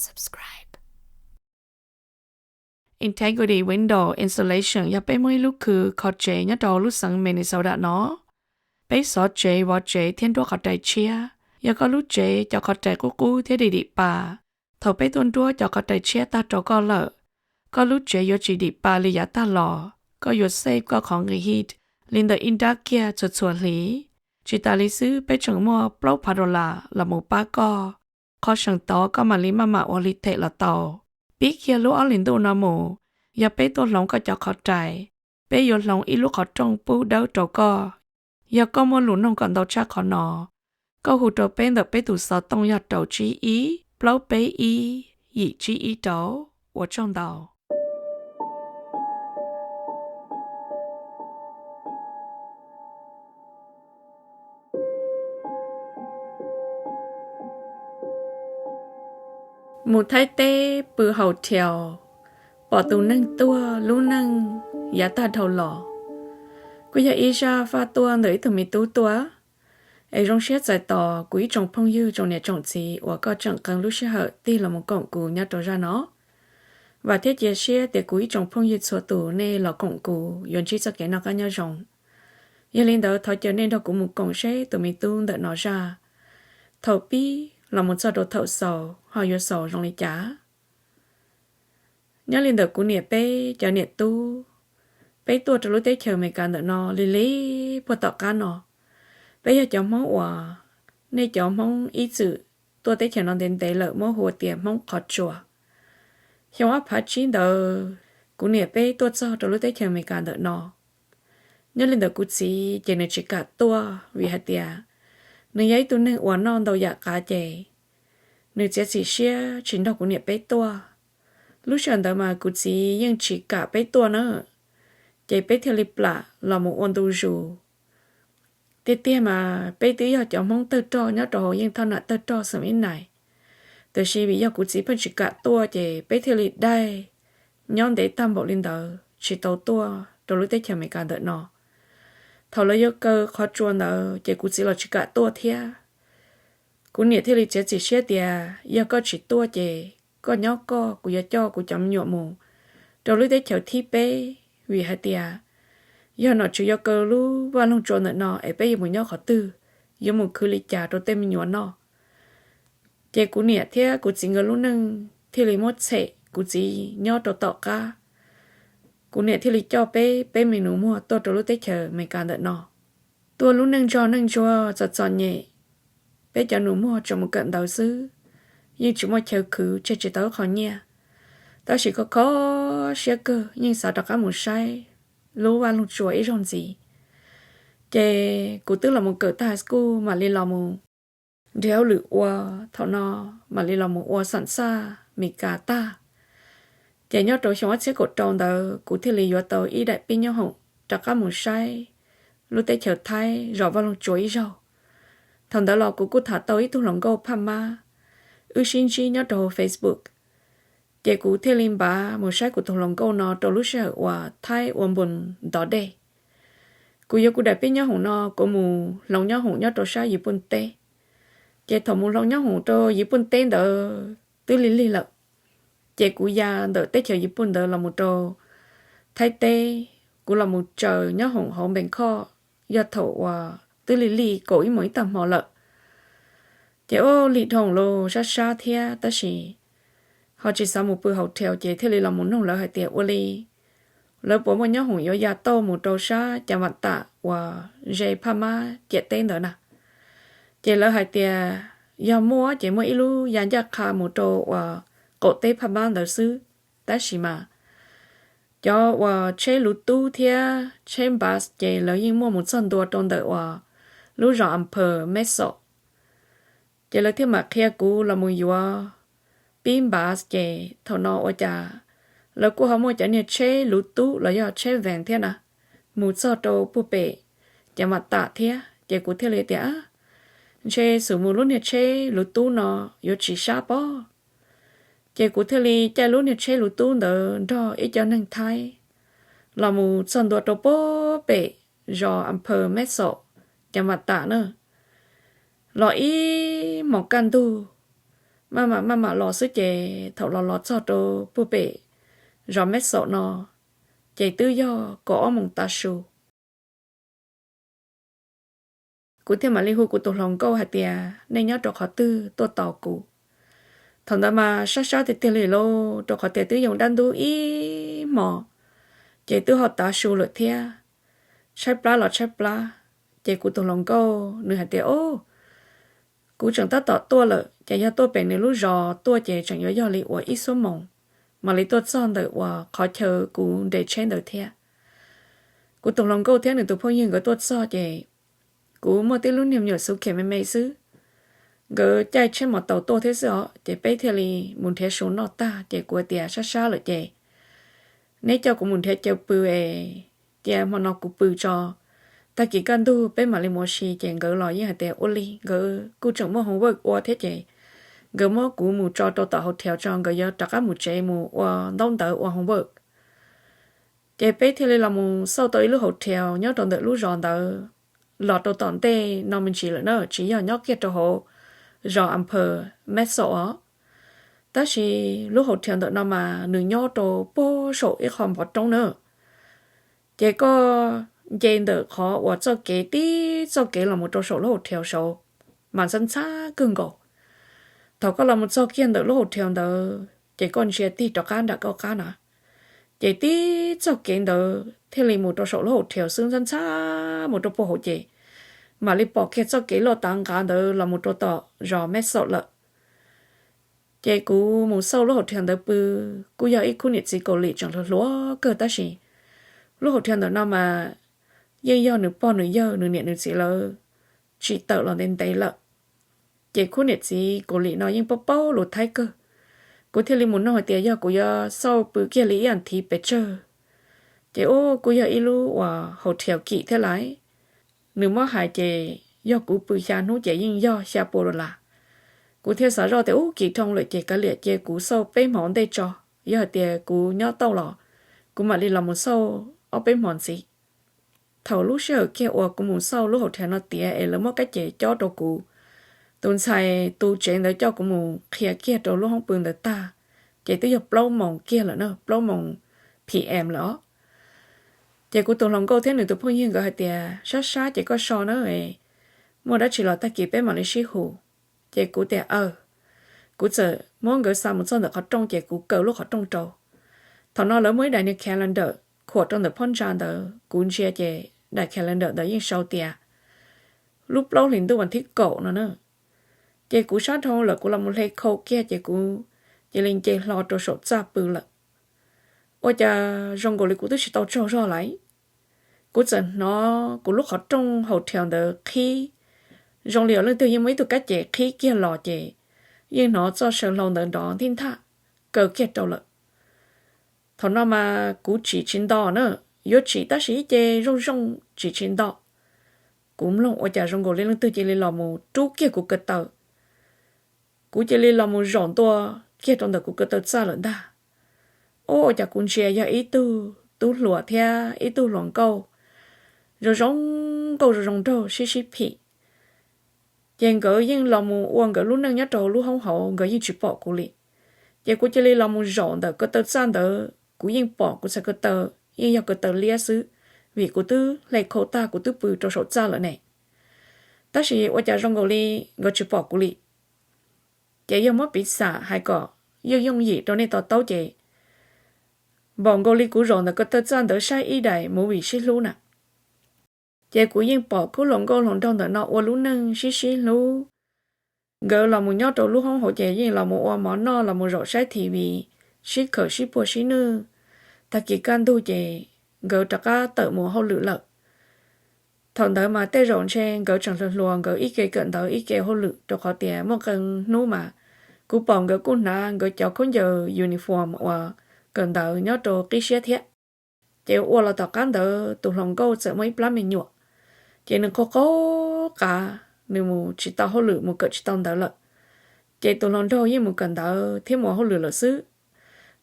subscribe. Integrity Window Insulation yog peb muab ib lub khw kho tsev nyob rau lub xeev Minnesota no. Peb xov tsev, vov tsev thiab nruab qhov rais tshiab. Yog koj lub tsev cov qhov rais qub qub thiab dim dim pa, thaum peb tuaj nruab cov qhov rais tshiab tag rau koj lawm, koj lub tsev yuav tsis dim pa li yav tag los. Koj yuav save koj qhov nqi heat li ntawm ib nrab kiag txhua txhua hli. Tsis tas li xwb, peb tseem muaj plaub phav dollar los mus pab koj. Qhov seem tod koj mam li maj mam ua li them los tau. Pib kiag lub ob hlis ntuj no mus, yog peb tuaj hloov koj cov qhov rais, peb yuav hloov ib lub qhov rooj pub dawb rau koj. Yog koj muaj lus noog kom ntau tshaj qhov no, koj hu rau peb ntawm peb tus xov tooj yog rau tsib ib plaub peb ib yim tsib ib rau. Ua tsaug ntau. Mus Thaib teb pw hotel, pom tus neeg tuag lub neej yav tag dhau los, kuj yog ib zaj faj tuaj ntawm ib tug me tub tuaj. Es zoo siab txais tos kuv ib tsoom phooj ywg tsoom niam tsoom txiv uas koj tseem qee lub sij hawm tig los mus koom kuv nyob rau zaj no. Vam thiab cia siab tias kuv ib tsoom phooj ywg txhua tus nej los koom kuv yuav ntsib txoj kev noj qab nyob zoo. Yog li ntawd thov caw nej nrog kuv mus koom seb tus me tub ntawm no zaj, thaum pib los mus txog rau thaum xaus ho yuav xaus zoo li cas. Nyob li ntawm kuv niam peb cov niam tub, peb tuaj rau lub teb chaws Amelikas ntawm no li li puag tom qab no. Peb yog cov Hmoob uas nej cov Hmoob ib txwm tuaj teb chaws no ntev ntev lawm muab hu tias Hmoob Qhov Tsua. Xyoo ob phav tsib ntawd kuv niam peb tuaj txog rau lub teb chaws Amelikas ntawm no. Nyob li ntawm kuv txiv ces nws tsis kam tuaj vim hais tias nws yog ib tug neeg uas noj ntau yam qav ces nws txiav txim siab tsis nrog kuv niam peb tuaj. Lub sij hawm ntawd mas kuv txiv yeej tsis kam peb tuaj na, ces peb thiaj li plam los mus ua ntu zus. Tiag tiag mas peb twb yog cov Hmoob tawg rog nyob rau hauv yeej thoj nam tawg rog xeem Ib Nais, tiam sis vim yog kuv txiv pheej tsis kam tuaj ces peb thiaj li daig nyob ntev tag npaum li ntawd tsis tau tuaj rau lub teb chaws Amelikas ntawm no. Thaum lawv yuav kaw Qhov Tsua ntawd ces kuv txiv los tsis kam tuaj thiab. Kuv niam thiaj li txiav txim siab tias yog koj tsis tuaj ces koj nyob koj, kuv yuav coj kuv cov me nyuam mus rau lub teb chaws thib peb, vim hais tias yog nom tswv yuav kaw lub vaj loog tsua ntawm no es peb yuav mus nyob qhov twg, yuav mus khwv li cas rau tej me nyuam noj. Ces kuv niam thiab kuv txiv nkawd lub neej thiaj li muab tshem kuv txiv nyob rau tom qab. Kuv niam thiaj li coj peb, peb me nus muag tuaj rau lub teb chaws Amelikas ntawm no. Tuaj lub neej ntsog neej ntsuag txom txom nyem, peb cov nus muag tseem mus kawm ntawv xwb, yeej tsis muaj chaw khwv, tseg tsis tau qhov nyiaj. Tab sis kho kho siab kawg yeej xav rov qab mus saib lub vaj loog tsua ib zaug ntxiv. Ces kuv twb los mus kawm tag high school mam li los mus nrhiav hauj lwm ua, thaum no mam li los mus ua xam xaj Amelikas tag. Ces nyob rau xyoo ob txhiab kaum rau ntawd kuv thiaj li yuav tau ib daim pib nyob hoom rov qab mus saib lub teb chaws Thaib zos vaj loog tsua ib zaug. Thaum ntawd los kuv kuj tham tau ib tug hluas nkauj phaj mab, wb sib ntsib nyob rau hauv Facebook. Ces kuv thiaj li npaj mus saib kuv tus hluas nkauj no rau lub sij hawm uas Thaib ua npus ntov dej. Kuv yuav kuv daim pib nyob hoom no kuv mus hloov nyob hoom nyob rau sab Yiv Pooj teb. Ces thaum mus hloov nyob hoom rau Yiv Pooj teb ntawd twb lig lig lawm. Ces kuv ya ntawm teb chaws Yiv Pooj ntawd los mus rau Thaib teb, kuv los mus tsaws nyob hoom hauv Npees Khoj, yog thaum uas twb lig lig kaum ib moos ib tag hmo lawm. Ces ua lig dhau los sab sab thiab tab sis ho tsis xav mus pw hotel ces thiaj li los mus nug lawv hais tias ua li lawv puas muaj nyob hoom yuav ya tauj mus rau sab Cas Vam Tam uas ze phaj mab ciam teb ntawd na. Ces lawv hais tias yog muaj ces muaj ib lub ya ncaj qha mus rau uas qaum teb phaj mab ntawd xwb. Tab sis mas cov uas tsheb luv tub thiab tsheb npas ces lawv yeej muaj mus txog ntua rau ntawm uas lub zos Amphaw Mexo. Ces lawv thiaj mam qhia kuv los mus yuav pib npas ces thaum no ua cas lawv kuj ho muaj cov niag tsheb luv tub los yog tsheb van thiab na, mus txog rau puag pem Cas Vam Tam thiab. Ces kuv thiaj li tias ntshe xum mus lub niag tsheb luv tub no yuav tsis sab pob. Ces kuv thiaj li caij lub niag tsheb luv tub ntawd nrog ib co neeg Thaib los mus txog ntua rau puag pem zos Amphaw Mexo, Cas Vam Tam na. Los ib hmos kaj ntug, maj mam maj mam los xwb ces thaum los los txog rau puag pem zos Meb Xaum no ces twb yog kaum ob moos tav su. Kuv thiaj mam li hu kuv tus hluas nkauj hais tias, nej nyob rau qhov twg tuaj tos kuv? Thaum ntawd mas sab sab tiag tiag li lauj, rau qhov tias twb yoo dab ntub ib hmos, ces twb ho tav su lawm thiab, tshaib plab los tshaib plab. Ces kuv tus hluas nkauj nws hais tias, o, kuv tseem tab tom tuaj lawm, ces yog tuaj pem nws lub zos tuaj ces tseem yuav yog li uas ib xuab moos mam li tuaj txog ntawm uas qhov chaw kuv nres tsheb ntawd thiab. Kuv tus hluas nkauj thiab nws tus phooj ywg nkawd tuaj txog ces kuv muaj tib lub niag me nyuam xuv khem me me xwb, nkawd caij tsheb mos taus tuaj thiab xwb os, ces peb thiaj li mus nrhiav su noj tag ces kuv tias, sab sab lawm ces neb coj kuv mus nrhiav caw pw es cia hmo no kuv pw tso, tag kis kaj ntug peb mam li mus ua si. Ces nkawd los yeej hais tias ua li, nkawd kuj tseem muaj homework ua thiab ces nkawd muab kuv mus tso rau tom hotel tso, nkawd yuav rov qab mus tsev mus ua ntaub ntawv ua homework. Ces peb thiaj li los mus xauj tau ib lub hotel nyob rau ntawm lub zos ntawd. Los rau tom ntej no me ntsis lawm na, tsis yog nyob kiag rau hauv zos Amper Meb Xaum os. Tab sis lub hotel ntawm no mas nws nyob rau puag saum ib qho npov roob na. Ces koj nce ntawm qhov uas txoj kev tib txoj kev los mus rau saum lub hotel saud mas ntxhab ntxhab kawg nkaus. Thaum koj los mus txog kiag ntawm lub hotel ntawd ces koj ntsia tig rov qab nram koj qab na, ces tib txoj kev ntawd thiaj li mus rau saum lub hotel xwb, ntxhab ntxhab mus rau puag hauv ces mam li pom kiag txoj kev loj tav nqav ntawd los mus rau tom zos Meb Xaum lawm. Ces kuv mus xauj lub hotel ntawd pw, kuj yog ib khub niam txiv Kaus Lim tseem hluas hluas kawg tab sis lub hotel ntawm no mas yeej yog nws pog nws yawg nws niam nws txiv lawv tsim tawm los ntev ntev lawm. Ces khub niam txiv Kaus Lim no yeej paub paub lus Thaib kawg. Kuv thiaj li mus nug hais tias yog kuv yuav xauj pw kiag li ib as thiv pes tsawg. Ces ub, kuj yog ib lub uas hotel kim thiab lais. Nws muab hais ces yog kuv pw xya hnub ces yeej yog xya pua dollar. Kuv thiaj xav zoj tias ub, kim dhau lawm ces kav liam cia kuv xauj peb hmo ua ntej tso, yog hais tias kuv nyob tau los kuv mam li los mus xauj ob peb hmo ntxiv. Thaum lub sij hawm kiag uas kuv mus xauj lub hotel no tiav es lawv muab kab ces cob rau kuv, tus ntxhais tu tsev ntawd coj kuv mus qhia kiag rau lub hoob pw ntawd tag, ces twb yog plaub moos kiag lawm na, plaub moos P M lawm os. Ces kuv tus hluas nkauj thiab nws tus phooj ywg nkawd hais tias sab sab ces koj so na, muaj dab tsi los tag kis peb mam li sib hu. Ces kuv tias aw, kuv txawm muab nkawd xa mus txog ntawm qhov rooj ces kuv kaw lub qhov rooj rau. Thaum no lawv muaj ib daim niag calendar khuam rau ntawm phab ntsa ntawd, kuv ntsia ces daim calendar ntawd yeej sau tias lub plaub hlis ntuj vas thib kaum no na. Ces kuv sab dhau lawm kuv los mus hle khau kiag ces kuv cia li nce hlo rau saum txaj pw lawm. Ua cas zoo nkaus li kuv twb tsis tau tsaug zog lais, kuv txawm hnov kuv lub qhov rooj hotel ntawd qhib, zoo li uas leej twg yeej muaj ib tug kab ces qhib kiag los ces yeej hnov txoj saw hlau ntawd nrov ntij nthaj kaw kiag rau lawm. Thaum no mas kuv tsim tsis nto na, yuav tsim tab sis ib ce zoo zoo tsim tsis nto. Kuv mloog ua cas zoo nkaus li leej twg cia li los mus rub kiag kuv ko taw. Kuv cia li los mus zaum ntua kiag rau ntawm kuv ko taw txaj lawm ntag. Ub, ua cas kuv ntsia yog ib tug tub hluas thiab ib tug hluas nkauj zoo zoo nkauj zoo zoo nraug sib sib phim. Ces nkawd yeej los mus ua nkawd lub neej nyob rau lub hoob hauv, nkawd yeej tsis pom kuv li. Ces kuv cia li los mus zaum ntawm ko taw txaj ntawd, kuv yeej pom kuv txhais ko taw yeej yog ko taw liab xwb, vim kuv twb hle khau tag kuv twb pw rau saum txaj lawm ne. Tab sis ua cas zoo nkaus li nkawd tsis pom kuv li. Ces yog muab piv xam hais kom yooj yooj yim rau nej to taub ces npaum nkaus li kuv zaum ntawm ko taw txaj ntawd saib ib daim movie sib hlub na. Ces kuv yeej pom khub hluas nkauj hluas nraug ntawm no ua lub neej sib sib hlub. Nkawd los mus nyob rau lub hoob hauv ces yeej los mus ua mov noj los mus zaum saib T V, sib khawm sib puag sib nwj. Tag kis kaj ntug ces nkawd rov qab tawm mus hauj lwm lawm. Thaum ntawd mas tej zaum ntshe nkawd tseem hluas hluas, nkawd ib ke kawm ntawv ib ke hauj lwm rau qhov tias muaj qee hnub mas kuv pom nkawd kuj hnav nkawd cov khaub ncaws uniform uas kawm ntawv nyob rau qib siab thiab. Ces ua los tom qab ntawd tus hluas nkauj txawm muaj ib plab me nyuam, ces nws qaug qaug qav, nws mus tsis tau hauj lwm mus kawm tsis tau ntawv lawm. Ces tus hluas nraug yeej mus kawm ntawv thiab mus ua hauj lwm lawm xwb.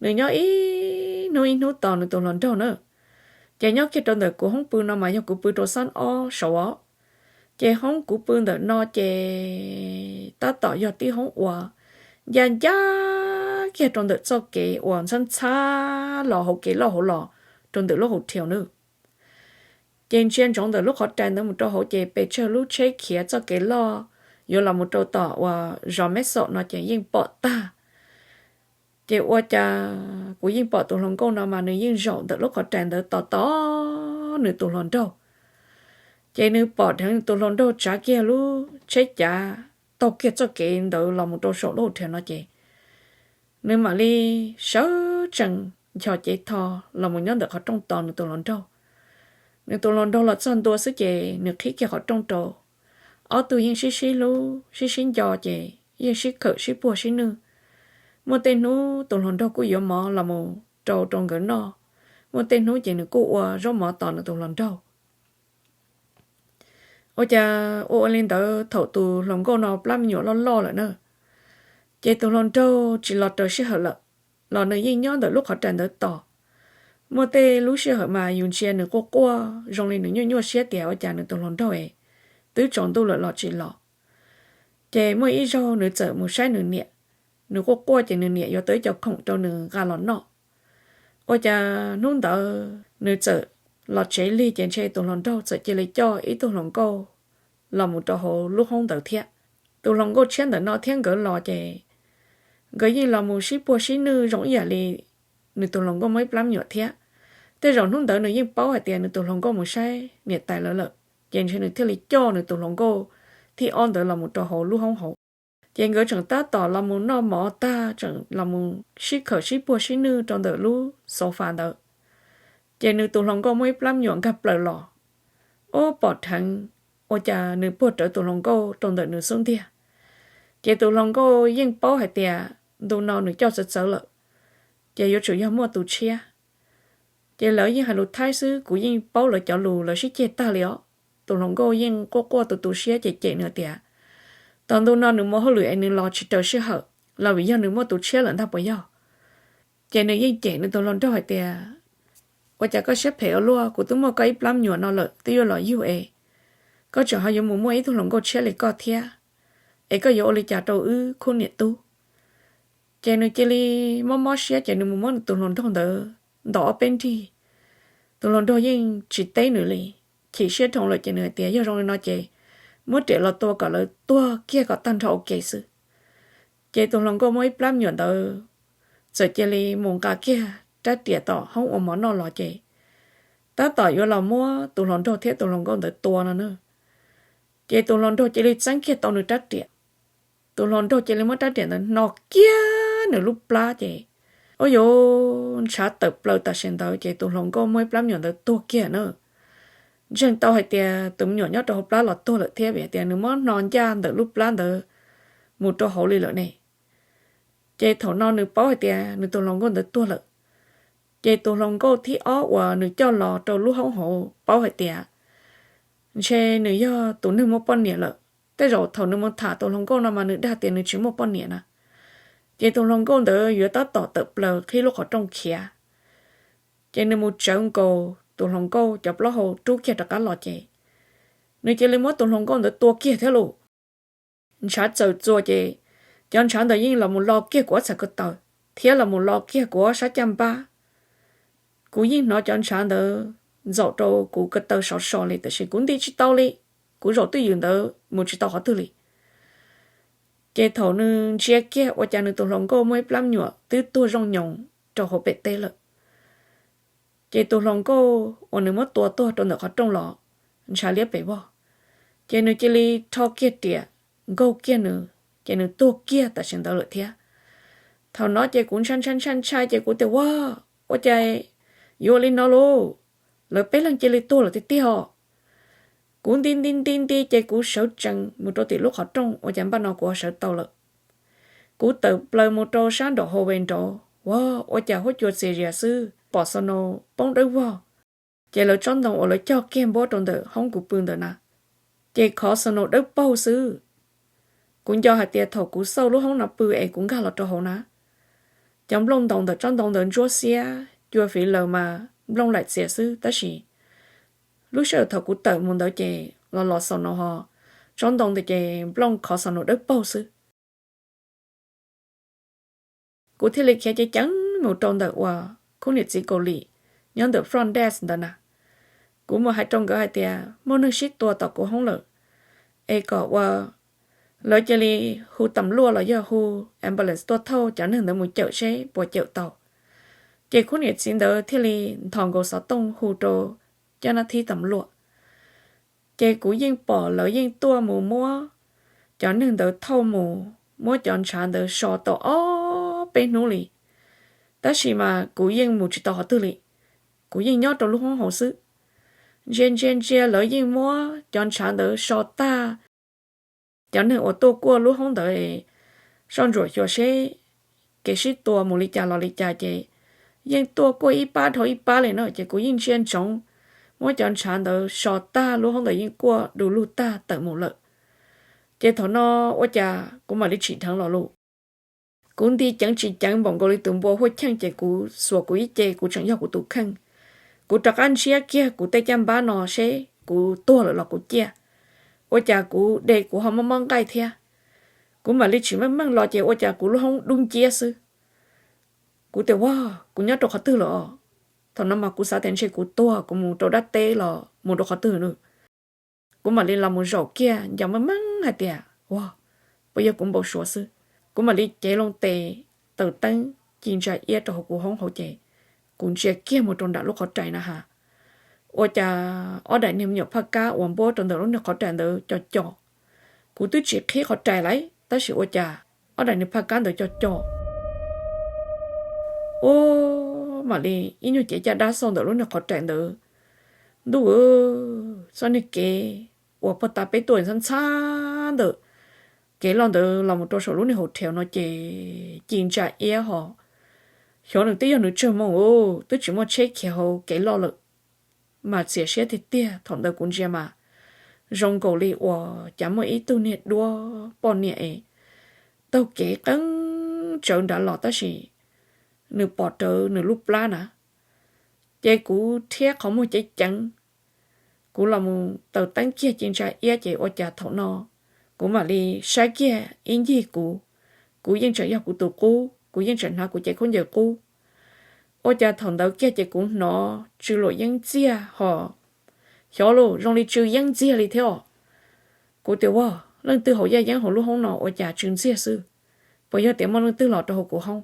Nws nyob ib hnub ib hnub tos nws tus hluas nraug na. Ces nyob kiag rau ntawm kuv hoob pw no mas yog kuv pw rau xab ob saud os. Ces hoob kuv pw ntawm no ces tab tom yog tib hoob uas ncaj ncaj kiag rau ntawm txoj kev uas ntxhab ntxhab los hauv kev loj hauv los rau ntawm lub hau thiaus na. Ces ntsia ntsoov ntawm lub qhov rais ntawd mus rau hauv ces pes tsawg lub tsheb khiav txoj kev loj yuav los mus rau tom uas zos Meb Xom no ces yeej pom tag. Ces ua cas kuv yeej pom tus hluas nkauj no mas nws yeej zaum ntawm lub qhov rais ntawd tos tos nws tus hluas nraug. Ces nws pom dheev nws tus hluas nraug tsav kiag lub tsheb cav taug kiag txoj kev ntawd los mus rau saum lub hau thiaus no ces nws mam li sawv tsees nchos cev tho los mus nyob ntawm qhov rooj tos nws tus hluas nraug. Nws tus hluas nraug los txog ntua xwb ces nws qhib kiag qhov rooj rau. Ob tug yeej sib sib hlub sib sib nco ces yeej sib khawm sib puag sib nwj. Muaj tej hnub tus hluas nraug kuj yuav mov los mus rau rau nkawd noj, muaj tej hnub ces nws kuj ua zaub mov tos nws tus hluas nraug. Ua cas ua ua li ntawd thaum tus hluas nkauj no plab me nyuam loj loj lawm na, ces tus hluas nraug tsis los raws sij hawm lawm, los nws yeej nyob ntawm lub qhov rais ntawd tos. Muaj tej lub sij hawm mas yus ntsia nws quaj quaj zoo li nws nyuaj nyuaj siab tias ua cas nws tus hluas nraug es twb tsaus ntuj lawm los tsis los. Ces muaj ib zaug nws txawm mus saib nws niam, nws quaj quaj ces nws niam yuav tau ib co khoom rau nws nqa los noj. Ua cas hnub ntawd nws txawm los tsev lig ces ntshe tus hluas nraug txawm cia li coj ib tug hluas nkauj los mus rau hauv lub hoob ntawd thiab. Tus hluas nkauj tshiab ntawm no thiab nkawd los ces nkawd yeej los mus sib puag sib nwj zoo ib yam li nws tus hluas nkauj muaj ib plab me nyuam thiab. Tej zaum hnub ntawd nws yeej paub hais tias nws tus hluas nkauj mus saib niam tais lawv lawm, ces ntshe nws thiaj li coj nws tus hluas nkauj thib ob ntawd los mus rau hauv lub hoob hauv. Ces nkawd tseem tab tom los mus noj mov tag tseem los mus sib khawm sib puag sib nwj rau ntawm lub sofa ntawd, ces nws tus hluas nkauj muaj ib plab me nyuam nkag plaws los. Ub, pom dheev ua cas nws puag rawv tus hluas nkauj rau ntawm nws xub ntiag. Ces tus hluas nkauj yeej paub hais tias ntu no nws coj txawv txawv lawm, ces yuav tsum yog muaj tus tshiab. Ces lawv yeej hais lus Thaib xwb, kuv yeej paub lawv cov lus, lawv sib ceg tag li os. Tus hluas nkauj yeej quaj quaj tu tu siab ces cem nws tias, tos ntu no nws mus hauj lwm es nws los tsis raws sij hawm los vim yog nws muaj tus tshiab lawm ntag puas yog? Ces nws yeej cem nws tus hluas nraug hais tias, ua cas koj siab phem ua luaj, kuv twb muaj koj ib plab me nyuam no lawm twb yuav los yug es koj tseem ho yuav mus muaj ib tug hluas nkauj tshiab li koj thiab, es koj yuav ua li cas rau wb khub niam tub? Ces nws cia li mob mob siab ces nws mus muab nws tus hluas nraug ntawd ntaus ob peb nrig. Tus hluas nraug yeej tsis teb nws li, chim siab dhau lawm ces nws hais tias yog zoo li no ces muab riam los tua kom lawv tuag kiag kom tag nrho ua ke xwb. Ces tus hluas nkauj muaj ib plab me nyuam ntawd txawm cia li mus nqa kiag rab riam tom hoob ua mov noj los ces tab tom yuav los muab tus hluas nraug thiab tus hluas nkauj ntawd tua no na. Ces tus hluas nraug cia li txeeb kiag tau nws rab riam. Tus hluas nraug cia li muab rab riam ntawd hno kiag nws lub plab ces, ua yuav ntshav tawm plaws tam sim ntawd ces tus hluas nkauj muaj ib plab me nyuam ntawd tuag kiag na. Ntseeg tau hais tias tus me nyuam nyob rau hauv plab los tuag lawm thiab vim tias nws muab hno ncaj ntawm lub plab ntawd mus rau hauv li lawm ne. Ces thaum no nws paub hais tias nws tus hluas nkauj ntawd tuag lawm. Ces tus hluas nkauj thib ob uas nws coj los rau lub hoob hauv paub hais tias ntshe nws yog tus neeg muaj poj niam lawm. Tej zaum thaum nws mus tham tus hluas nkauj no mas nws dag tias nws tsis muaj poj niam na. Ces tus hluas nkauj ntawd yuav tab tom tawm plaws qhib lub qhov rooj khiav. Ces nws mus tsawv nkaus tus hluas nkauj cov plaub hau rub kiag rov qab los ces nws cia li muab tus hluas nkauj ntawd tua kiag thiab lauj. Ntshav txawm txuas ces cov ntshav ntawd yeej los mus lo kiag kuv ob txhais ko taw thiab los mus lo kiag kuv ob sab caj npab. Kuv yeej hnov cov ntshav ntawd ntxaum rau kuv ko taw sov so li tiam sis kuv nti tsis tau li. Kuv zaum twj ywm ntawd mus tsis tau qhov twg li. Ces thaum nws ntsia kiag ua cas nws tus hluas nkauj muaj ib plab me nyuam twb tuag zoo nyoos rau hauv pem teb lawm. Ces tus hluas nkauj uas nws muab tua tuag rau ntawm qhov rooj los ntshav liab pes vog. Ces nws cia li rho kiag riam nkaug kiag nws, ces nws tuag kiag tam sim ntawd lawm thiab. Thaum no ces kuv ntshai ntshai ntshai ntshai ces kuv tias, Ua, ua cas yuav ua li no lauj? Lawv peb leeg cia li tuag lawm tiag tiag os. Kuv nti nti nti nti ces kuv sawv tsees mus rau tim lub qhov rooj ua cas npaj no kuv ho sawv tau lawm. Kuv tawm plaws mus rau sab nraum hauv ve nraud, ua, ua cas huab cua txias zias xwb pom xaus naus poob dawb vog. Ces lawv tsob ntoo uas lawv cog kiag npuab rau ntawm hoob kuv pw ntawd na, ces khov xaus naus dawb paug xwb. Kuv nco hais tias thaum kuv xauj lub hoob no pw es kuv nkag los rau hauv na, cov nplooj ntaus ntawm tsob ntoo ntawd ntsuab xiab cua fiv laws mas nplooj laim txias xwb tab sis lub sij hawm thaum kuv tawm mus ntawd ces los los xaus naus ho tsob ntoo ntawd ces nplooj khov xaus naus dawb paug xwb. Kuv thiaj li khiav ceev ceev mus rau ntawm uas khub niam txiv Kaus Lim nyob ntawm front desk ntawd na. Kuv mus hais rau nkawd hais tias muaj neeg sib tua tom kuv hoob lawm, es kom ua, lawv cia li hu tam luaj los yog hu ambulance tuaj thauj cov neeg ntawd mus cawm seb puas cawm tau. Ces khub niam txiv ntawd thiaj li nthos nkaus xov tooj hu rau cov nab thib tam luaj. Ces kuv yeej pom lawv yeej tuaj mus muab cov neeg ntawd thauj mus, muab cov ntshav ntawd so tau ob peb hnub li, tab sis mas kuv yeej mus tsis tau qhov twg li. Kuv yeej nyob rau lub hoob hauv xwb. Ntsia ntsia ntsia lawv yeej muab cov ntshav ntawd so tag, cov neeg uas tuaj kuaj lub hoob ntawd soj ntsuam xyuas seb kev sib tua mus li cas los li cas ces yeej tuaj kuaj ib pab dhau ib pab li no ces kuv yeej ntsia ntsoov muab cov ntshav ntawd so tag, lub hoob ntawd yeej kuaj du lug tag tawm mus lawm. Ces thaum no ua cas kuv mam li tsim dheev los lus. Kuv nti ceev tsis ceev npaum nkaus li tus npua huaj cheej ces kuv xuas kuv ib ce, kuv tseem yog kuv tus kheej. Kuv rov qab ntsiab kiag kuv tej caj npab no seb kuv tuag lawm los kuv ciaj. Ua cas kuv de kuv ho mob mob nqaij thiab. Kuv mam li tsim meej meej los ces ua cas kuv lub hoob dub nciab xwb. Kuv tias, Ua, kuv nyob rau qhov twg lawm os? Thaum no mas kuv xav tias ntshe kuv tuag kuv mus rau dab teb los mus rau qhov twg no. Kuv mam li los mus zaum kiag nco meej meej hais tias, Ua, puas yog kuv npau suav xwb? Kuv mam li cev loo tes, taws teeb ci ntsa iab rau hauv kuv hoob hauv ces kuv ntsia kiag mus rau nram lub qhov rais na has, ua cas ob daim niag me nyuam phaj kab uas npuab rau ntawm lub niag qhov rais ntawd co co. Kuv twb tsis qhib qhov rais lawm tab sis ua cas ob daim niag phaj kab ntawd co co. Ua, mam li ib nyuag cev caj dab xauj ntawm lub niag qhov rais ntawd. Ntuj, txoj niag kev uas pog tas peb tuaj ntxhab ntxhab ntawm kev loj ntawd los mus rau saum lub niag hauv rhiav no ces ci ntsa iab ho. Xyov nws twb yog nws tsawg moo, twb tsis muaj tsheb khiav hauv kev loj lawm. Mas txias siab tiag tiag, thaum ntawd kuv ntsia mas zoo nkaus li uas cas muaj ib tug niag duab poj niam es taug kev qeeb tsawv nrad los tab sis nws pom rawv nws lub plab na. Ces kuv rhiab qhov muag ceev ceev, kuv los mus taws teeb kiag ci ntsa iab ces ua cas thaum no kuv mam li saib kiag ib ncig kuv, kuv yeej tseem yog kuv tus qub, kuv yeej tseem hnav kuv cev khaub ncaws qub. Ua cas thaum ntawd kiag ces kuv hnov tsw luam yeeb ntxiag ho. Xyov los zoo li tsw yeeb ntxiag li thiab os. Kuv tias, Ua, leej twg haus yaj yeeb hauv lub hoob no ua cas tsw ntxiag xwb? Puas yog tias muaj leej twg los rau hauv kuv hoob?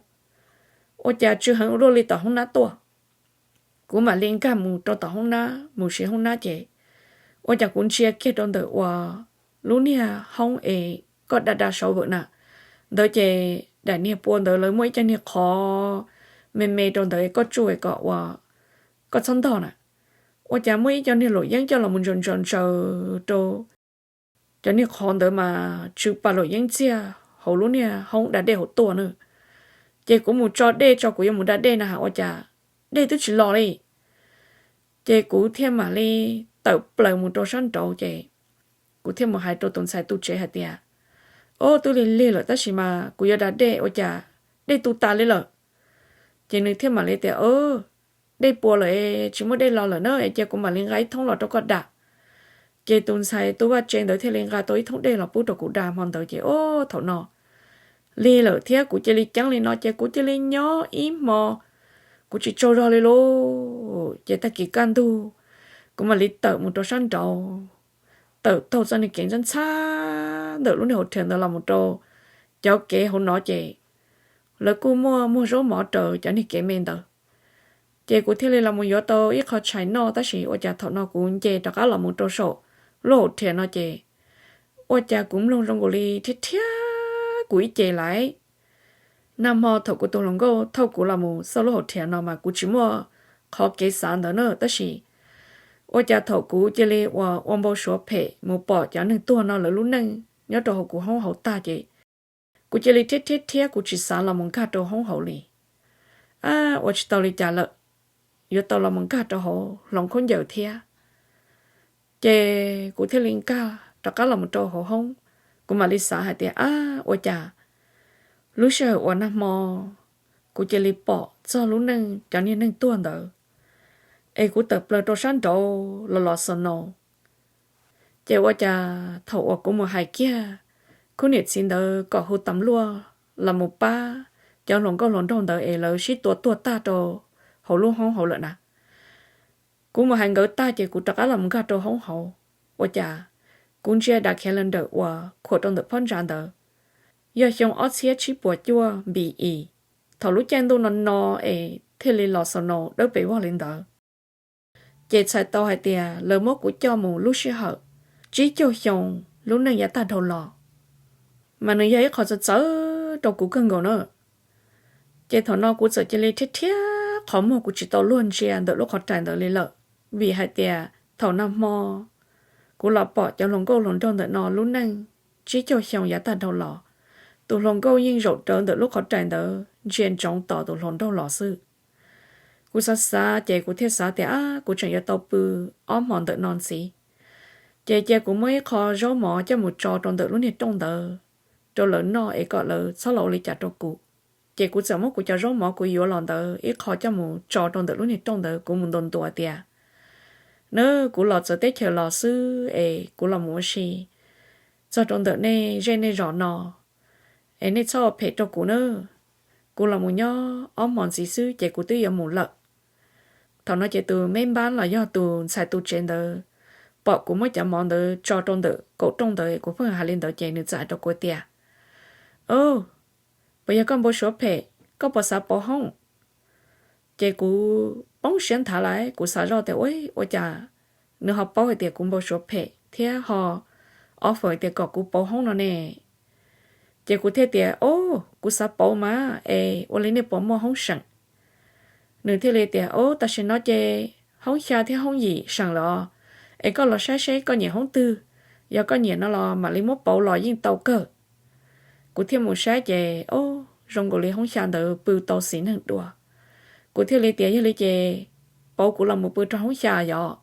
Ua cas tsw heev ua luaj li tom hoob nab tuaj? Kuv mam li nkag mus rau tom hoob nab, mus siv hoob nab ces ua cas kuv ntsia kiag rau ntawm uas lub niag hoob es koj da da saud vawm na, ntawd ces daim niag pua ntawd lawv muaj ib co niag qhov me me rau ntawd es koj tsuj kom ua koj txhob ntog na. Ua cas muaj ib co niag luam yeeb coj los mus ntsaws ntsaws ntsaws rau cov niag qhov ntawd mas tsw pas luam yeeb ntxiag hauv lub niag hoob da dej hauv tuaj na. Ces kuv mus tso dej tso kuv yuav mus da dej na has ua cas dej twb tsis los li. Ces kuv thiaj mam li tawm plaws mus rau sab nraud ces kuv thiaj mus hais rau tus ntxhais tu tsev hais tias, Ob, twb lig lig lawm tab sis mas kuv yuav da dej ua cas dej tu tas li lawm. Ces nws thiaj mam li tias, Dej puas lawm, tsis muaj dej los lawm na, es cia kuv mam li nqa ib thoob los rau koj da. Ces tus ntxhais tu vaj tsev ntawd thiaj li nqa tau ib thoob dej los pub rau kuv da hmo ntawd ces ob, thaum no lig lawm thiab kuv cia li ceeb li no ces kuv cia li nyob ib hmo, kuv tsis tsaug zog li lauj. Ces tag kis kaj ntug kuv mam li tawm mus rau sab nraud, tawm taug txoj niag kev ntxhab ntxhab ntawm lub niag hauv rhiav ntawd los mus rau cov kev hauv no ces lawv kuj muaj muag zaub mov raws cov niag kev me ntawd. Ces kuv thiaj li los mus yuav tau ib qho tshais noj tab sis ua cas thaum no kuv nce rov qab los mus rau saum lub hauv rhiav no ces ua cas kuv mloog zoo nkaus li rhiab rhiab kuv ib ce lawm. Nag hmo thaum kuv tus hluas nkauj thauj kuv los mus txog lub hauv rhiav no mas kuv tsis muaj qhov kev xav ntawd na tab sis ua cas thaum kuv cia li ua, ua npau suav phem mus pom cov neeg tuag no lawv lub neej nyob rau hauv kuv hoob hauv tag ces kuv cia li rhiab rhiab rhiab kuv tsis xav los mus nkag rau hoob hauv li. Ab, ua tsis tau li cas lawm, yuav tau los mus nkag rau hauv hloov khaub ncaws thiab. Ces kuv thiaj li nkag rov qab los mus rau hauv hoob, kuv mam li xav hais tias, Ab, ua cas lub sij hawm uas nag hmo kuv cia li pom txog lub neej cov niag neeg tuag ntawd es kuv tawm plaws rau sab nraud los los xo no. Ces ua cas thaum uas kuv mus hais kiag khub niam txiv ntawd kom hu tas luaj los mus pab cov hluas nkauj hluas nraug ntawd es lawv sib tua tuag tag rau hauv lub hoob hauv lawm na. Kuv mus hais nkawd tag ces kuv rov qab los nkag rau hoob hauv, ua cas kuv ntsia dav khiav la nrawm uas khuam rau ntawm phab ntsa ntawd, yog xyoo ob txhiab tsib puas cuaj npis i, thaum lub caij ntuj no no es thiaj li los xaus naus dawb pes vog li ntawd. Ces txhais tau hais tias lawv muab kuv coj mus lub sij hawm tsib caug xyoo lub neej yav tag dhau los, mas nws yog ib qho txawv txawv rau kuv kawg nkaus na. Ces thaum no kuv txawm cia li rhiab rhiab qhov muag, kuv tsis tau luag ntsia ntawm lub qhov rais ntawd li lawm, vim hais tias thaum nag hmo kuv los pom cov hluas nkauj hluas nraug ntawm no lub neej tsib caug xyoo yav tag dhau los, tus hluas nkauj yeej zaum rawv ntawm lub qhov rais ntawd ntsia ntsoov tos tus hluas nraug los xwb. Kuv xav xav ces kuv thiaj xav tias, ab, kuv tseem yuav tau pw ob hmos ntawm no ntxiv, ces cia kuv muab ib qho zaub mov coj mus tso rau ntawm lub niag rooj ntawd rau lawv noj es kom lawv txhob los ua li cas rau kuv. Ces kuv txawm muab kuv cov zaub mov kuv yuav los ntawd ib qho coj mus tso rau ntawm lub niag rooj ntawd, kuv mus ntuas ntuas tias, na, kuv los txawv teb chaws los xwb es kuv los mus ua si, txog rau ntawm nej zej nej zos no es nej txhob ua phem rau kuv na. Kuv los mus nyob ob hmos ntxiv xwb ces kuv twb yuav mus lawm. Thaum no ces tus me npab los yog tus ntxhais tu tsev ntawd pom kuv muab cov mov ntawd tso rau ntawm kaum rooj ntawd, kuv pheej hais li ntawd ces nws txawm hais rau kuv tias, o, puas yog koj npau suav phem, koj puas xav pauv hoob? Ces kuv poob siab nthav lawm, kuv xav zoj tias, ua, ua cas nws ho paub hais tias kuv npau suav phem thiab ho offer tias kom kuv pauv hoob no ne? Ces kuv thiaj tias, o, kuv xav pauv mas es ua li nej puas muaj hoob seem? Nws thiaj li tias, o, tam sim no ces hoob xya thiab hoob yim seem lawm os, es koj los saib seb koj nyiam hoob twg, yog koj nyiam no los mam li muab pauv los yeej tau kawg. Kuv thiaj mus saib ces, o, zoo nkaus li hoob xya ntawd pw tau xis neeg dua. Kuv thiaj li tias, yog li ces pauv kuv los mus pw rau hoob xya yom?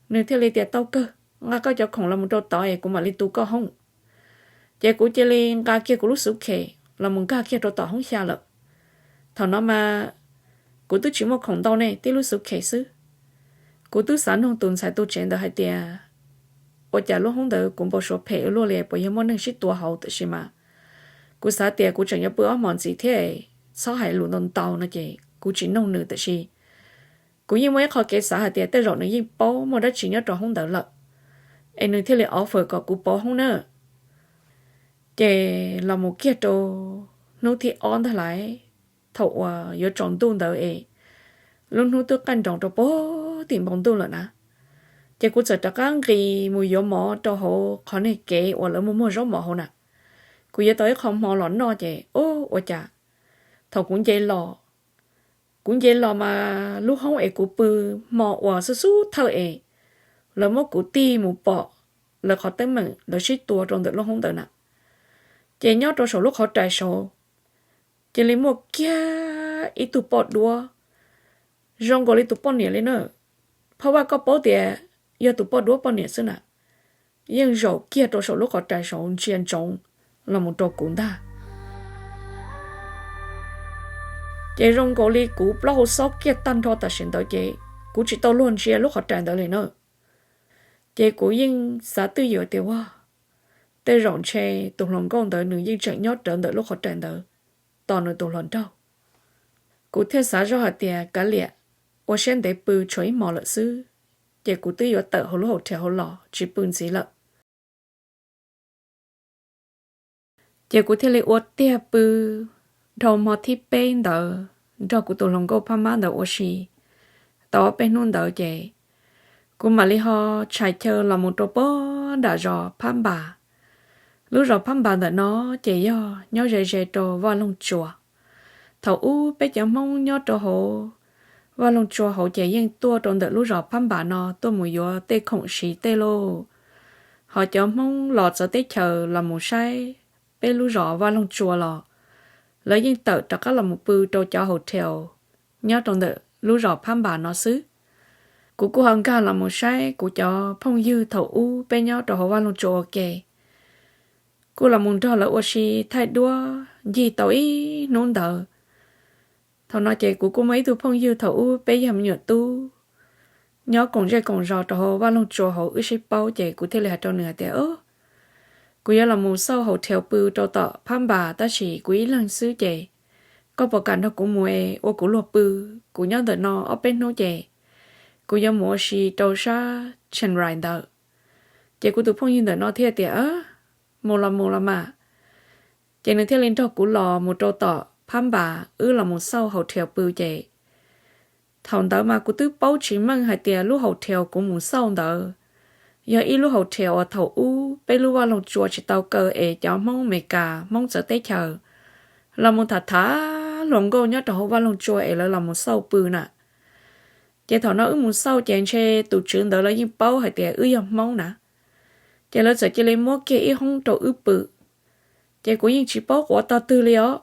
Nws thiaj li tias, tau kawg, nqa koj cov khoom los mus rau tod es kuv mam li tu koj hoob. Ces kuv cia li nqa kiag kuv lub xuv khes los mus nkag kiag rau tom hoob xya lawm. Thaum no mas kuv twb tsis muaj khoom ntau ne, tib lub xuv khes xwb. Kuv twb xav nug tus ntxhais tu tsev ntawd hais tias, ua cas lub hoob ntawd kuv npau suav phem ua luaj li, puas yog muaj neeg sib tua hauv? Tab sis mas kuv xav tias kuv tseem yuav pw ob hmos ntxiv thiab, txhob hais lus ntau ntau no ces kuv tsis nug nws, tab sis kuv yeej muaj ib qho kev xav hais tias tej zaum nws yeej paub muaj dab tsi nyob rau hoob ntawd lawm, es nws thiaj li offer kom kuv pauv hoob na. Ces los mus kiag rau hnub thib ob ntag lais, thaum uas yuav tsaus ntuj ntawd es lub hnub twb qaij nroos rau puag tim npoo ntuj lawm na, ces kuv txawm rov qab nqis mus yuav mov rau hauv qhov niag kev uas lawv muag muag zaub mov hauv na. Kuv yuav tau ib qho hmo los noj ces, o, ua cas thaum kuv nce los, kuv nce los mas lub hoob es kuv pw hmo uas xub xub thawj es lawv muab kuv tig mus pom lawv qhov teeb meem lawv sib tua rau ntawm lub hoob ntawd na. Ces nyob rau saum lub qhov rais saud cia li muaj kiag ib tug poj duab zoo nkaus li tus poj niam li na. Phab vaj koj paub tias yog tus poj duab poj niam xwb na, yeej zaum kiag rau saum lub qhov rais saud ntsia ntsoov los mus rau kuv ntag. Ces zoo nkaus li kuv plaub hau xob kiag tag nrho tam sim ntawd ces kuv tsis tau luag ntsia lub qhov rais ntawd li na. Ces kuv yeej xav twj ywm tias, vaj, tej zaum ntshe tus hluas nkauj ntawd nws yeej tseem nyob rawv ntawm lub qhov rais ntawd tos nws tus hluas nraug. Kuv thiaj xav zoj hais tias kav liam, ua siab ntev pw tshuav ib hmos lawm xwb, ces kuv twb yuav tawm hauv lub hau thiav hauv los tsis pw ntxiv lawm. Ces kuv thiaj li ua tiag pw dhau hmo thib peb ntawd nrog kuv tus hluas nkauj phab mab ntawd ua si tau ob peb hnub ntawd ces kuv mam li ho tshais chaw los mus rau puag nram zos Phab Npas. Lub zos Phab Npas ntawm no ces yog nyob ze ze rau Vaj Looj Tsua. Thaum ub peb cov Hmoob nyob rau hauv Vaj Looj Tsua hauv ces yeej tuaj rau ntawm lub zos Phab Npas no tuaj mus yuav tej khoom siv tej lauj. Ho cov Hmoob los txawv teb chaws los mus saib peb lub zos Vaj Looj Tsua los lawv yeej tawm rov qab los mus pw rau cov hau thiaus nyob rau ntawm lub zos Phab Npas no xwb. Kuv kuj ho nkag los mus saib kuv cov phooj ywg thaum ub peb nyob rau hauv Vaj Looj Tsua ua ke, kuj los mus nrog lawv ua si thaij duab ncig tau ib hnub ntawd. Thaum no ces kuv kuj muaj ib tug phooj ywg thaum ub peb yog me nyuam tub nyob koom zej koom zos rau hauv Vaj Looj Tsua hauv wb sib paub ces kuv thiaj li hais rau nws hais tias, kuv yuav los mus xauj hau thiaus pw rau tom Phab Npas tab sis kuv ib leeg xwb ces koj puas kam nrog kuv mus es ua kuv luag pw? Kuv nyob ntawm no ob peb hnub ces kuv yuav mus ua si rau sab Chiang Rai ntawd. Ces kuv tus phooj ywg ntawm no thiaj tias, mus los mus los mas. Ces nws thiaj li nrog kuv los mus rau tom Phab Npas, wb los mus xauj hotel pw ces thaum ntawd mas kuv twb paub tsis meej hais tias lub hotel kuv mus xauj ntawd yog ib lub hotel uas thaum ub peb lub vaj loog tsua tsis tau kaw es cov Hmoob Amelikas, Hmoob txawv teb chaws los mus tham tham hluas nkauj nyob rau hauv vaj loog tsua es lawv los mus xauj pw na. Ces thaum no wb mus xauj ces ntshe tus tswv ntawd lawv yeej paub hais tias wb yog Hmoob na, ces lawv txawm cia li muab kiag ib hoob rau wb pw. Ces kuv yeej tsis paub quav tog twg li os.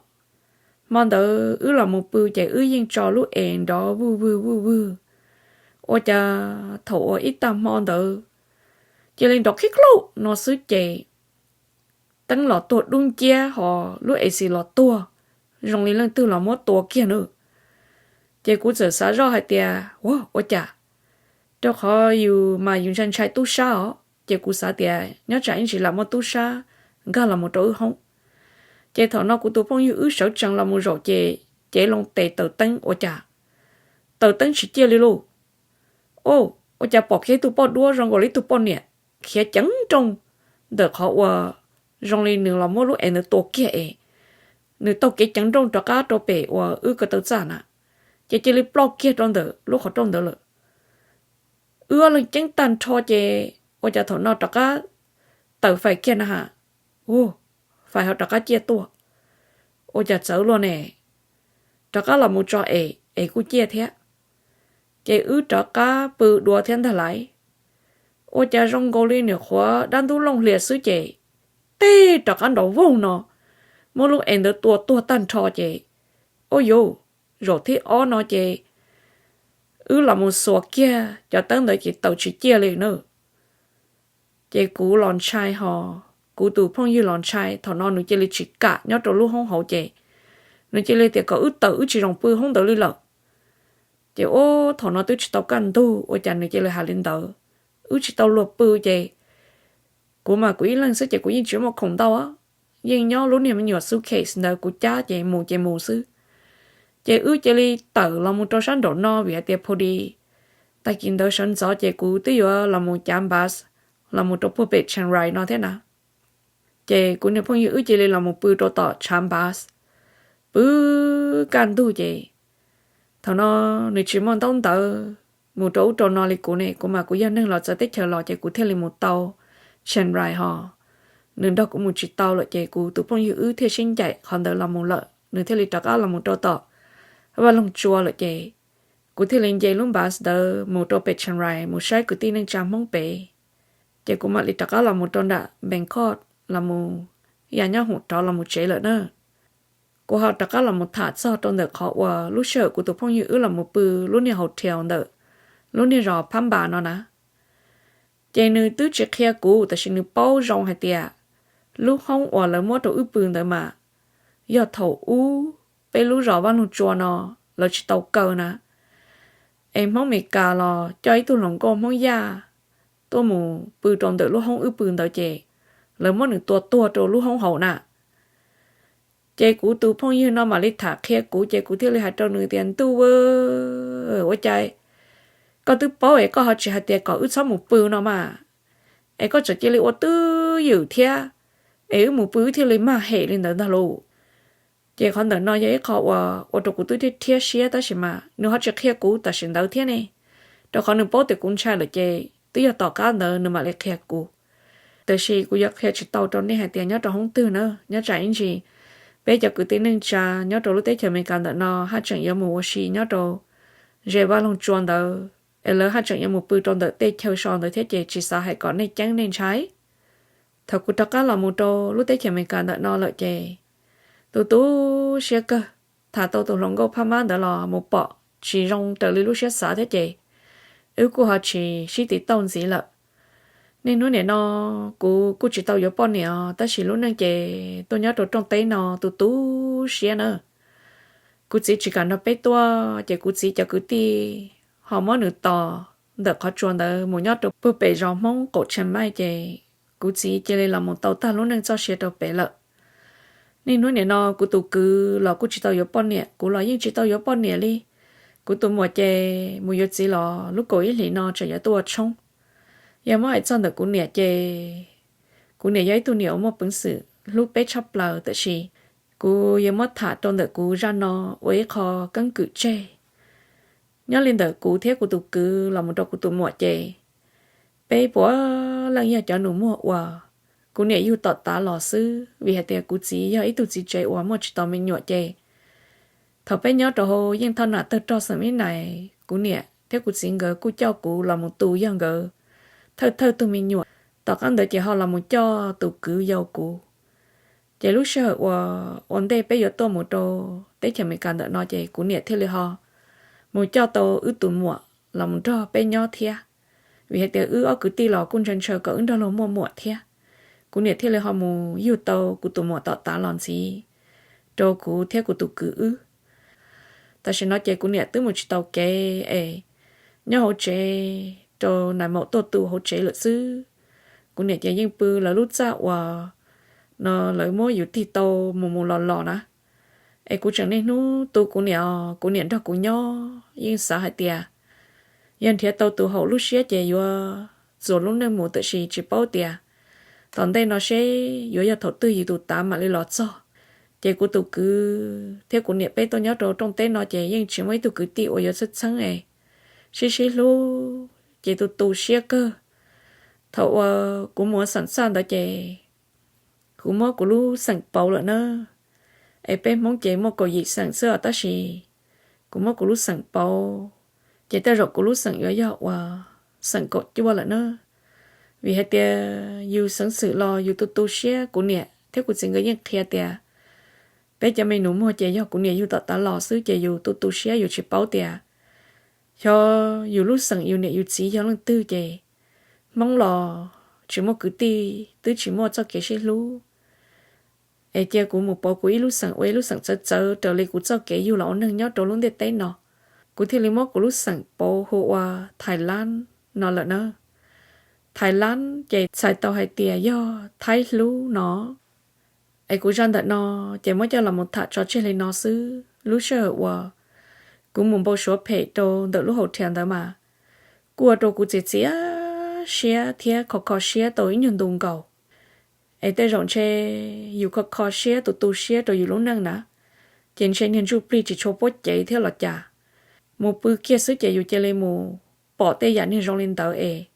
Hmo ntawd wb los mus pw ces wb yeej tso lub es nrov vwj vwg vwj vwg, ua cas thaum uas ib tag hmo ntawd cia li nrov qhib qluj no xwb ces teeb los tuag dub nciab hos lub es xis los tuag zoo li leej twg los muab tua kiag na. Ces kuv txawm xav zoj hais tias, ua, ua cas, rau qhov yus mas yus ntshai ntshai tub sab os, ces kuv xav tias nyob tsam ib ntsis lam muaj tub sab nkag los mus rau wb hoob. Ces thaum no kuv tus phooj ywg wb sawv tsees los mus zaum ces cev loo tes taws teeb ua cas taws teeb tsis ciaj li lauj. Ua cas pom kiag ib tug poj duab zoo nkaus li ib tug poj niam khiav ceev nrooj ntawm qhov uas zoo li nws los muab lub es ntawd tua kiag es nws taug kev ceev nrooj rov qab rau pem uas wb ko taw txaj na, ces cia li ploj kiag rau ntawm lub qhov rooj ntawd lawm. Wb ob leeg ceeb tag nrho ces ua cas thaum no rov qab tawm fais kiag na has, ua, fais ho rov qab ciaj tuaj. Ua cas txawv luaj ne, rov qab los mus tso es es kuj ciaj thiab. Ces wb rov qab pw dua thiab ntag lauj. Ua cas zoo nkaus li nyuam qhuav dab ntub looj hlias xwb ces tej rov qab nrov voog no muab lub es ntawd tua tuag tag nrho ces, ua yuv, zaum thib ob no ces wb los mus xuas kiag cov teeb ntawd ces taws tsis ciaj li na. Ces kuv los ntshai hos kuv tus phooj ywg los ntshai, thaum no nws cia li tsis kam nyob rau lub hoob hauv ces nws cia li tias kom wb tawm wb tsis zoo pw hoob ntawd li lawm. Ces ua thaum no twb tsis tau kaj ntug ua cas nws cia li hais li ntawd, wb tsis tau luag pw ces kuv mas kuv ib leeg xwb ces kuv yeej tsis muaj khoom ntau, yeej nyob lub niag me nyuam suitcase ntawd kuv cab ces mus ces mus xwb. Ces wb cia li tawm los mus rau sab nraum no vim hais tias pho di tag kis ntawd sawv ntxov ces kuv twb yuav los mus cav bus los mus rau puag pem Chiang Rai no thiab na. Ces kuv niag phooj ywg wb cia li los mus pw rau tom chav bus, pw kaj ntug ces thaum no nws tsis muaj ntaub ntawv mus rau ub rau no li kuv ne, kuv mas kuv yog neeg los txawv teb chaws los ces kuv thiaj li mus tau Chiang Rai hos nws nrog kuv mus tsis tau lawm ces kuv tus phooj ywg wb thiaj sib ncaim qhov ntawd los mus lawm, nws thiaj li rov qab los mus rau tom vaj loog tsua lawm ces kuv thiaj li nce lub bus ntawd mus rau pem Chiang Rai mus saib kwv tij neej tsa Hmoob pem. Ces kuv mam li rov qab los mus rau nram Bangkok los mus ya nyob hoom rov los mus tsev lawm na. Kuv ho rov qab los mus tham txog rau ntawm qhov uas lub sij hawm kuv tus phooj ywg wb los mus pw lub niag hotel ntawm lub niag zos Phab Npas no na. Ces nws twb tsis qhia kuv tab sis nws paub zoo hais tias lub hoob uas lawv muab rau wb pw ntawd mas yog thaum ub peb lub zos Vaj Loog Tsua no lawv tsis tau kaw na, es Hmoob Amelikas los coj ib tug hluas nkauj Hmoob Yaj tuaj mus pw rau ntawm lub hoob wb pw ntawd ces lawv muab nws tua tuag rau lub hoob hauv na. Ces kuv tus phooj ywg no mam li tham qhia kuv ces kuv thiaj li hais rau nws tias, ntuj, ua cas koj twb paub es koj ho tsis hais tias kom wb txhob mus pw no mas, es koj tseem cia li ua twj ywm thiab, es wb mus pw wb thiaj li mag hem li ntawd ntag lauj. Ces qhov ntawm no yog ib qho uas ua rau kuv twb rhiab siab tab sis mas nws ho tsis qhia kuv tam sim ntawd thiab ne, rau qhov nws paub tias kuv ntshai lawm ces twb yog tom qab ntawd nws mam li qhia kuv. Tab sis kuv yuav qhia tsis tau rau nej hais tias nyob rau hoob twg na, nyob tsam ib ntsis peb cov kwv tij neej tsa nyob rau lub teb chaws Amelikas ntawm no haj tseem yuav mus ua si nyob rau ze Vaj Loog Tsua ntawd es lawv haj tseem yuav mus pw rau ntawm tej chaw so ntawd thiab ces tsis xav hais kom nej ceeb nej ntshai. Thaum kuv rov qab los mus rau lub teb chaws Amelikas ntawm no lawm ces tu tu siab kawg, tham tau tus hluas nkauj Phab Npas ntawd los mus pom tsis zoo raws li lub siab xav thiab ces wb kuj ho tsis sib tiv tauj ntxiv lawm. Niaj hnub nim no kuv kuj tsis tau yuav poj niam os, tab sis lub neej ces tuaj nyob rau rooj teb no tu tu siab na. Kuv txiv tsis kam nrog peb tuaj ces kuv txiv cov kwv tij ho muab nws tos ntawm qhov tsua ntawd mus nyob rau puag pem zos Hmoob qaum Tsheej Maij ces kuv txiv cia li los mus tau tag lub neej txoj sia rau pem lawm. Niaj hnub nim no kuv tus kwv los kuj tsis tau yuav poj niam, kuv los yeej tsis tau yuav poj niam li. Kuv tus muam ces mus yuav txiv los lub kaum ib hlis no tseem yuav tuaj ua tshoob. Yog muab hais txog ntawm kuv niam ces kuv niam yog ib tug niam uas muaj peev xwm hlub peb tshaj plaws, tiam sis kuv yuav muab tham rau ntawm kuv zaj no ua ib qho keeb kwm tseg. Nyob li ntawm kuv thiab kuv tus kwv los mus rau kuv tus muam ces peb puav leej yog cov nus muag uas kuv niam yug tom tav los xwb, vim hais tias kuv txiv yog ib tug txiv tsev uas muaj tsis tau me nyuam ces thaum peb nyob rau hauv yeej thoj nam tawg rog xeem Mib Nais, kuv niam thiab kuv txiv nkawd kuj coj kuv los mus tu yog nkawd thawj thawj tug me nyuam. Tom qab ntawd ces ho los mus coj tus kwv yau kuv. Ces lub sij hawm uas ua ntej peb yuav tuaj mus rau teb chaws Amelikas ntawm no ces kuv niam thiaj li ho mus coj tau wb tus muam los mus nrog peb nyob thiab, vim hais tias wb ob kwv tij los kuj ntshaw ntshaw kom wb nrog luag muaj muam thiab. Kuv niam thiaj li ho mus yug tau kuv tus muam tom tav los ntxiv rau kuv thiab kuv tus kwv wb. Tam sim no ces kuv niam twb mus tsis tau kev es nyob hauv tsev rau nais maum tuaj tu hauv tsev lawm xwb. Kuv niam ces yeej pw lawv lub txaj uas no lawv muab yus tig tau mus mus los los na. Es kuv tseem niaj hnub tu kuv niam, kuv niam nrog kuv nyob, yeej xav hais tias yog nrhiav tau tus haum lub siab ces yuav txuas lub neej mus, tiam sis tsis paub tias tom ntej no seb yuav yog thaum twg yus tus tav mam li los txog. Ces kuv tus kwv thiab kuv niam peb tuaj nyob rau rooj teb no ces yeej tsis muaj ib tug kwv tij uas yuav txheeb txheeb es sib sib hlub ces tu tu siab kawg. Thaum uas kuv mus ua xeem txaj ntawd ces kuv muab kuv lub xeem pauv lawm na. Es peb Hmoob ces muaj kaum yim xeem xwb os, tab sis kuv muab kuv lub xeem pauv, ces tej zaum kuv lub xeem yuav yog uas xeem kaum cuaj lawm na. Vim hais tias yus xeev xwm los yus tu tu siab, kuv niam thiab kuv txiv nkawd yeej qhia tias peb cov me nus muag ces yog kuv niam yug tom tav los xwb, ces yus tu tu siab yus tsis paub tias xyov yus lub xeem yus niam yus txiv yog leej twg ces Hmoob los tsis muaj kwv tij, twb tsis muaj txoj kev sib hlub. Es cia kuv mus pauv kuv ib lub xeem ua ib lub xeem txawv txawv raws li kuv txoj kev yug los ua neeg nyob rau lub ntiaj teb no. Kuv thiaj li muab kuv lub xeem pauv hu ua Thailand no lawm na. Thailand ces txhais tau hais tias yog Thaib hlub no. Es kuv zaj ntawm no ces muab coj los mus tham tso tseg li no xwb. Lub sij hawm uas kuv mus npau suav phem rau ntawm lub hau thias ntawd mas kuj ua rau kuv txiav txiav siab thiab kho kho siab tau ib nyuag ntu nkaus. Es tej zaum ntshe yus kho kho siab tu tu siab rau yus lub neej na, ces ntshe niag ntsuj plig tsis tshua puab cev thiab los cas. Mus pw kiag xwb ces yus cia li mus pom tej yam niag zoo li ntawd es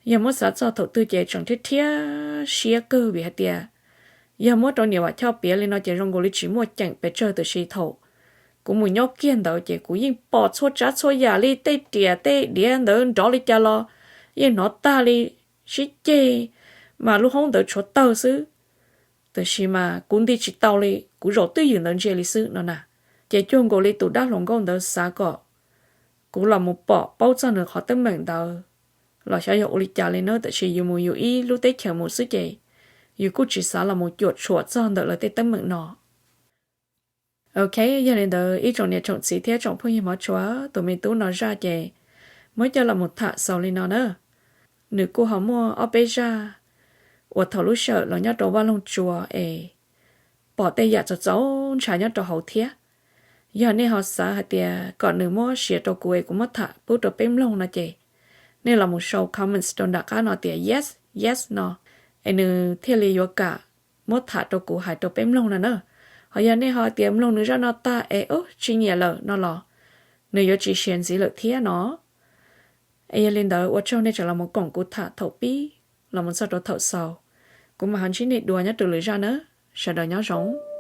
yog muab xav txog thaum twg ces tseem rhiab rhiab siab kawg, vim hais tias yog muab rau niam Vam Choj piav li no ces zoo nkaus li tsis muaj ceem pes tsawg, tiam sis thaum kuv mus nyob kiag ntawd ces kuv yeej pom txhua tsav txhua yam li tej riam tej diav ntawd nrov li cas los yeej hnov tag li, sib ceg mas lub hoob ntawd tshuav tawg xwb. Tiam sis mas kuv nti tsis tau li, kuv zaum twj ywm ntawd ntsia li xwb no na. Ces cuag nkaus li tus dab hluas nkauj ntawd xav kom kuv los mus pom paub txog nws qhov teeb meem ntawd los xyov yog ua li cas li na, tiam sis yus mus yus ib lub teb chaws mus xwb ces yus kuj tsis xav los mus cuam tshuam txog ntawm lawv tej teeb meem no. Ok, yog li ntawd ib tsoom niam tsoom txiv thiab tsoom phooj ywg hmov tshua, tus me tub no zaj ces muab coj los mus tham xaus li no na. Nws kuj ho muaj ob peb zaj uas thaum lub sij hawm los nyob rau Vaj Loog Tsua es pom tej yam txaus txaus ntshai nyob rau hauv thiab. Yog nej ho xav hais tias kom nws muab share rau kuv es kuv muab tham pub rau peb mloog no ces nej los mus sau comments rau nram qab no tias yes, yes no, es nws thiaj li yuav kam muab tham rau kuv hais rau peb mloog no na. Ho yog nej ho tias mloog nws zaj no tag es ub tsis nyiam lawm no los nws yuav tsis share ntxiv lawm thiab no. Es yog li ntawd ua tsaug nej tseem los mus koom kuv tham thaum pib los mus txog rau thaum xaus. Kuv mam ho ntsib nej dua nyob rau lwm zaj na. Sawv daws nyob zoo.